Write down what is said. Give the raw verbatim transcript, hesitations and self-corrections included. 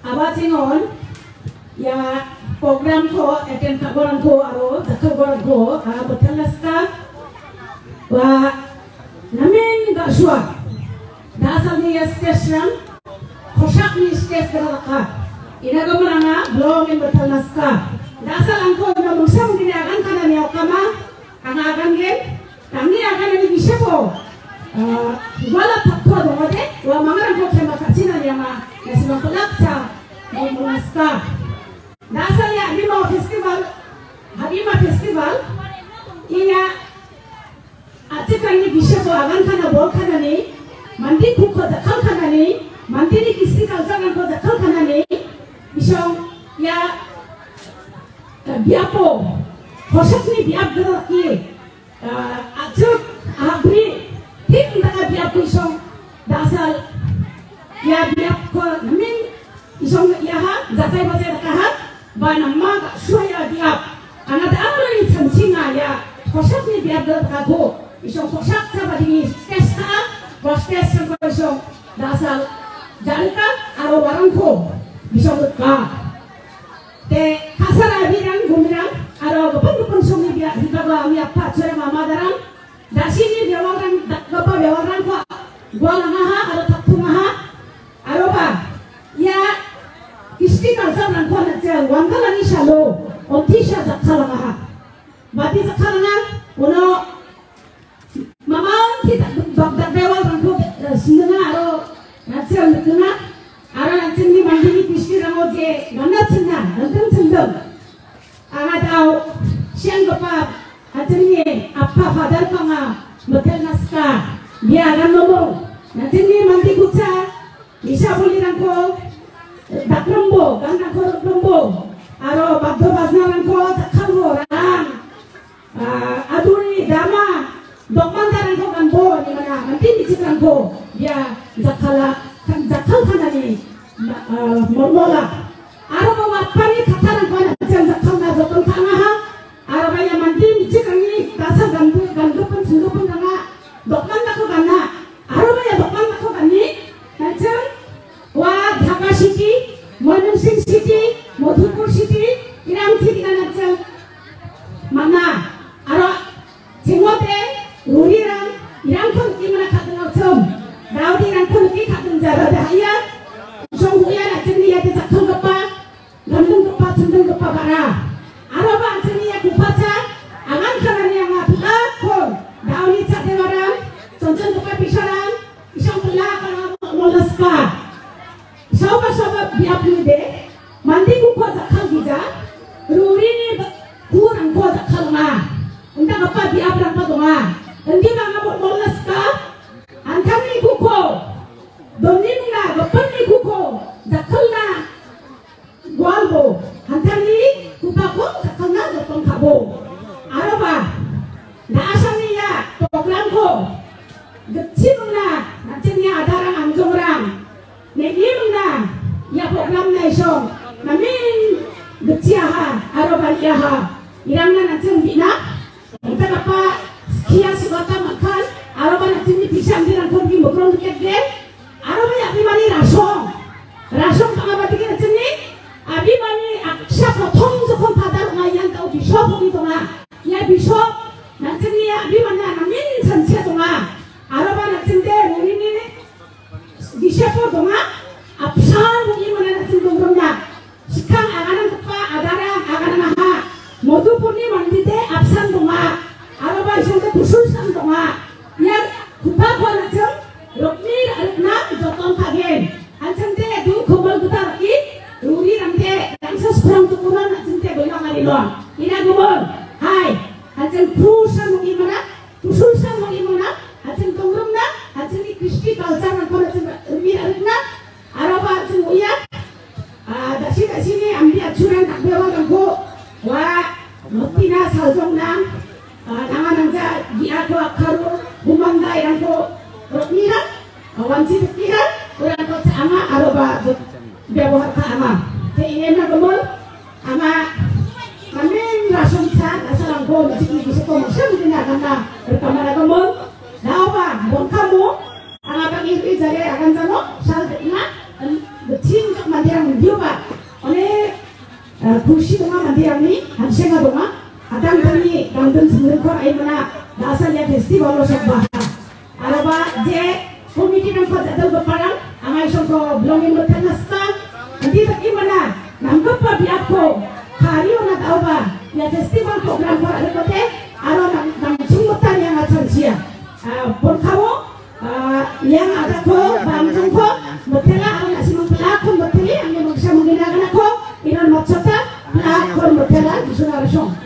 Abatingon ia program-ko attend ka·gorangko aro jakkalgorangko, ah, botelnaska. Ua namen ga·sua. Dasalni ia stage-rang kosakni stage gnang daka. Ina gimin anga belongin botelnaska. Dasal angko ina mungsa mungkini agan kanani aokama. Anga agangen, nangni aganani bisapo, ah, wala patko dongode, ua mangarangko kema ka·china niama, nasimang pelakcha, mo-, monaska. Dasal ia Habima Festival, Habima Festival, ia achikrangni bisapo agan kana bol kanani, mandi kuko jakkal kanani, mandini kisti kalsarangko jakkal kanani, bisong ia, eh, biapo, kosakni biap geraki, Ah, achuk, abri, thik daga biap ko isong dasal. Ia biap ko namen isong ia ha, jatai batai daka ha, ba nama ga-sua ia biap. Ana da amra ni chanching a ia, kosakni biap daka ko, isong kosak sa ba dini stage ka, ba stage ko isong dasal. Jarita, aro warangko, isong ka. Te kasara abirang, gumirang, aro gopang gopang songni bia, hibaba ami appa, chora mama darang, dasini biawarang, dakgapa biawarangko, gualangaha, aro taktungaha, aroba, ia, kisti kalsarangko anakjang, wanggalani salo, ontisa jakkalangaha. Bati jakkalanga, uno, Mamang kita bak-, dak bewal rangko, eh, sindena aro, nanti ang kena, aro nanti ni mandini pisti rango je, mana cina, nanti cendem. Anga dau, siang gepa, nanti ni apa father panga, betel naska, dia akan ngomong, nanti ni mandi kuca, bisa boli rangko, eh, dak rembo, gang rangko rembo, aro bakdo bazna rangko, tak kalbo, rang. Ah, aduni dama, dokmandarangko ganbo, ni mana, nanti bichikrangko, dia jakkala, jakkal kanani, ma-, ah, mormola. Aro mo wappani katarangko na jang jakkalna jokon kangaha, aro baya manti bichikrangni, dasal ganbu, gandupan, singdupan kanga, dokmandako gana, aro baya dokmandako gani, nanti Wa Dhaka City, Mymensingh City, Madhupur City, irang city na nanti mana. Aro chingote, rurirang, irangko niki mana kadung auchum. Daudi irangko niki kadung jara dahaya. Jong huya na jengni ya de jakkalgipa, gandenggipa, sendenggipa bara. Aroba an·chingni ia ku·pacha, angan kanani anga pulakon, dauni chadewarang, chonchongipa bisarang, isang pulak anga molaska. Saoba saoba biapni de, mandi kuko jakkal gija, rurini ba-, kurangko jakkal ong·a. Indakgipa biaprangba donga. Indiba anga mol-, molaska, an·tangni kuko, donni mingna, gipinni kuko, jakkalna, Gualbo, hantarni ku·pako jakkalna jotong ka·bo. Aroba, na·a sangni ia program-ko gitchi mingna, an·chingni adarang amjongrang, neng·e mingna, ia program-na isong, namen gitchi aha, aroba iaha, irangna an·ching bina, Ita kapa skia sugata makan, aroba na·a sangni pisa amdirangko niki mokron diketgen, aroba ia Abimani rasong. Rasong pangabati ke na·a sangni, Abimani aksa prothom jokon padar ong·a ian tau bisop ong·e donga. Ia bisop, na·a sangni ia Abimani namen sanchia donga. Aroba na·a sangni de, nini Gisepo donga, apsan ong·e mana na·a sangni dongrongna. Skang agananggipa adarang aganangaha. Madhupurni mandide apsan donga. Aroba isongde busulsang donga. Ia ku·pako an·ching rokni ra·rikna jotong ka·gen. An·chingde du komol gita raki, rurirangde, rangsa skrang tukuran an·chingde bilong arinong. Ina gumun, hai, an·ching pusang ong·e mana, Kusul sang ong·e mona, an·ching dongrumna, an·chingni Kristi culture-rangko an·ching rim·e ra·rikna, aroba an·ching uia, ah, dasi-dasini amdi achuran dakbewalrangko, ua, notina saljongna, ah, nanga nangja, gi·ako akkaro, gumanggairangko, rokniha, ah, wanchi rokniha, urangko cha·anga, aroba, byabohar ka·anga. Te, iena gumon, Anga, namen rasongsa, dasarangko, mechikni gisiko moksa mudina agana, rikama ragamo, daoba, bongkamo, anga bang iri jare agan jano, sal dekna, em, gitching jok mande Dioba, onek, eh, khushi donga manderangni, hansenga donga. Adangtangni dangding singdingko aimana, da·asa ia festival-o sokbaha. Aroba je committee-rangko ja·dalgiparang, anga isongko bilongen mitelna stang, indi dakgimana, namgipa biapko, kariona da·oba, ia festival program-ko ra·rikote, aro nam-, namchingmotani anga chanchia. Ah, porkao, ah, iang adako, bangtongko, mitela, aro nasimang pelakon miteli, angni mangsa mangina ganako, inon matchota, pelakon mitela, Jisu narasong.